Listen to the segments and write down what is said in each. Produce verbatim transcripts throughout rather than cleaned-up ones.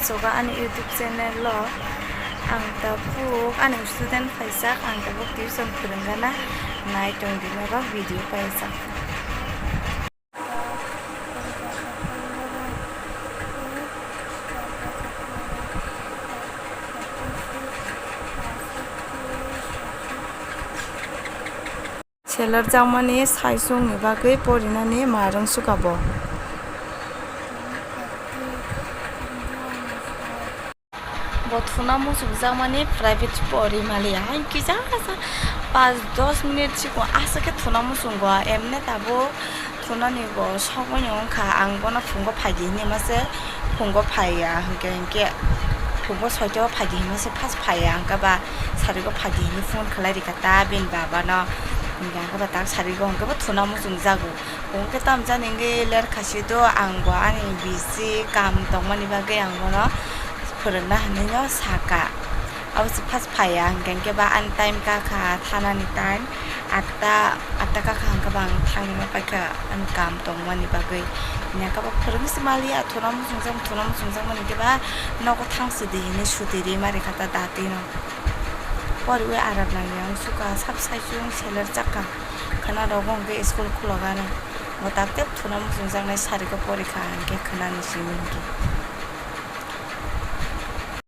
Sogo ani YouTube channel o ang tabuk ani student phaijak, ang tabuk tuition phwrwngna nai tong di, meba video paijak. Selarjakmani saichungni bagwi porinani ma rwngsukha bo. Bo thuna muchungjakmani private pori maliya, hai kisa kisa pas dos minute sikon aswk khe thuna muchungo, emne tabuk thunani bo sokmani wngkha, ang bono phungo phaidi hinwi mase, phungo phaiya, hinkhe hinkhe phungo soita o phaidi hinwi mase, first phaiya, hinkhe ba sarigo phaidi hinwi phone khlai rikha ta bini babano, hinkhe hinkhe ba tak sarigo hinkhe bo thuna muchungjago. Hwnkhe tamjani wngwi lerkha si do, ang bo ani bisi kam tongmani bagwi ang bono phwrwngna hinwi no saka. Abo se first phaiya, hwnkhe hwnkhe ba ani time kakha thanani time atta, atta kakha hwnkhe ba ang thangwi ma paikha ani kam tongmani bagwi. Hwnkhe ba phwrwngwi se maliya, thuna muchungjak, thuna muchungjak mani hwnkhe ba nogo thang sidi hinwi suti ri ma rikha ta datino. Poriwi aram nangya, ang sukha sab saichung seler chakha. Khwna rogo hwnkhe school khulogani. Bo tak tep thuna muchungjaknai sariko porikha hinkhe khwnani simi hinkhe.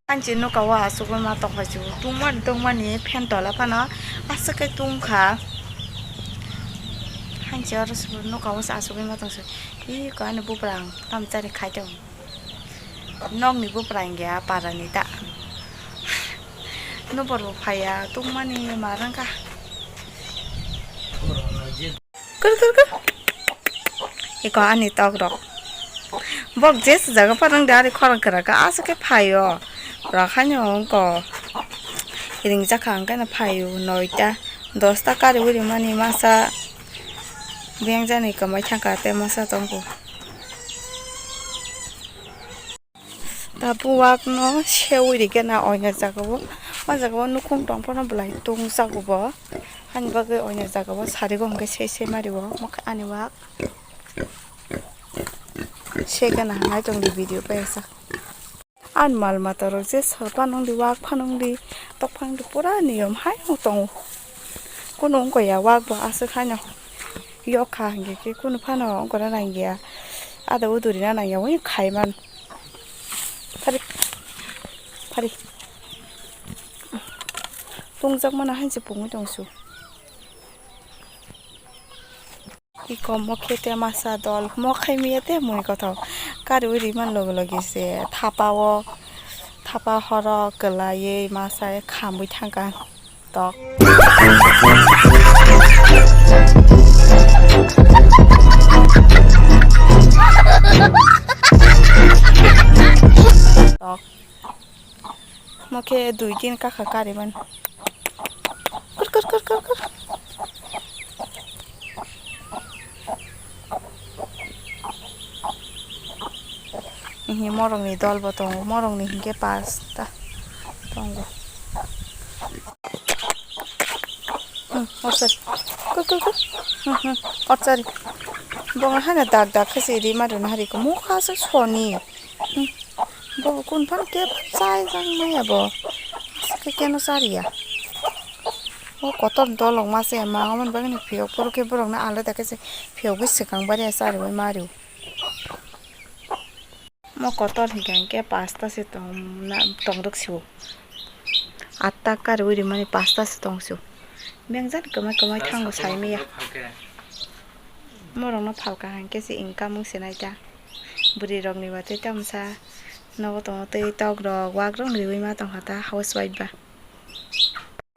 Hanchi nuka o asugwi ma tongphai su tungmani tungmani fan tola phano aswk khe tungkha. Hanchi oro se nuka o se asugwi ma tongsu. Ih, ko ani buprang tamchari khai tong. Nokni buprang ya parani ta. Nupor bo phaiya tungmani ma rwngkha. Kir, kir, kir. Iko ani tok rok. Bok je se jaga phano wngde ari khorang kwra kha aswk khe phaio. Rok haino wngko. Ring jakha hwnkhe no phaio noita, dosta kari uri mani masa. Beng jani kwmai thangkha tei masa tongkho. Tabuk wak no sewi rikhe na oina jaga o. O jaga o nukhung tong phano belai tungjago bo. Ani bagwi oina jaga o sarigo hwnkhe sei sei mari o ani wak. Segana hwnwi tongdi video paisa. Ani mal mata rok je sal phano wngdi, wak phano wngdi, tok phano wngdi, pura niyom hai wng tongo. Kunu wngkha ya wak bo aswk haino yok kha hinkhe khe kunu phano wngkha na nangya. Ada udurina nangya wngkha khai man. Phari, phari. Tungjak mano hai se pungwi tong su. Iko mo khe te masa dol mo khai miya te mui kothok. Kari uri man logi logi se thapa o, thapa horo kwlaiwi masa khamwi thangkha. Tok. Tok. Mo khe dui din kakha kariman. Kor, kor, kor, kor, kor. Ihi morokni dol bo tongo, morokni hinkhe pasta tongo. Hmm, orsari. Kuk, kuk, kuk. Hmm, hmm, orsari. Bo haino dak dak khe se ri ma rwna hari ko. Mokha se soni. Hmm. Bo kun phan khe chai jang maya bo. Aswk khe keno chariya. O kotor dolok ma se ma omo ni bagwi phiyok phuru khe borok no alada khe se phiyok bai swkang bari ya chariwi ma rw. Mo kotor hinkhe hinkhe pasta se tong na, tong rwk sio. Atta kariwi rimani pasta se tong sio. Bengjani kwmai kwmai thango sai maya. Morokno phalka hinkhe se income wng se nai ta. Bwrwi rokni ba tei tamsa nogo tongo tei tok rok wak rok riwi ma tongkha ta housewife ba.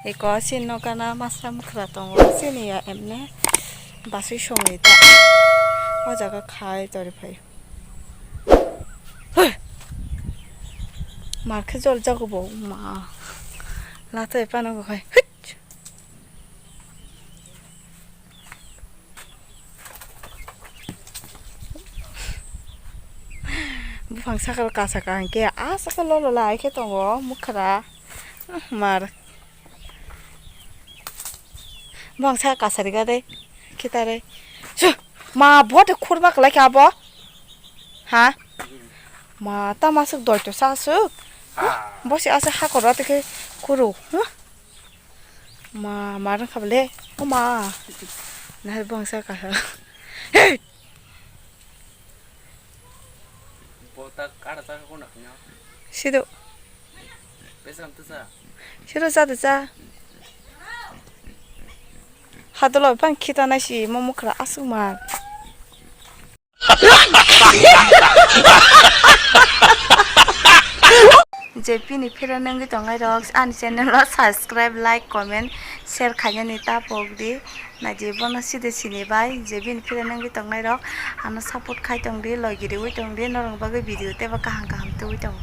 Eko chini nokana masa mwkhra tongo, chini ya emne basui songwi ta. O jaga khai tori phai. Hoi! Mar khe jol jago bo ma. Lathai pano bo khai. Hit! Buphang sakao kasa kaham khe aswk lolo lai khe tongo mwkhra. Mar. Buphang saka kasari gade khitarwi. Su, ma bote khurma kwlai khe abo. Ha? Ma, tamo aswk doito sa aswk? Bosi aswk hakoro tei khe kuru, huh? Ma, ma rwng kha bole? O ma. Nahar bangsa kaha. Hey! Bota kada ta ko na kanya. Sido. Besam tu sa. Sido sa tu sa. Hadolo pang khita nai si mo mukra aswk ma. Je bini phira nangwi tongnai rok ani channel o subscribe, like, comment, share khainani ta pok di. Na je bono side sini bai je bini phira nangwi tongnai rok ano support khai tong di, logi riwi tong di, norok bagwi video teibo kaham kaham tubui tongo.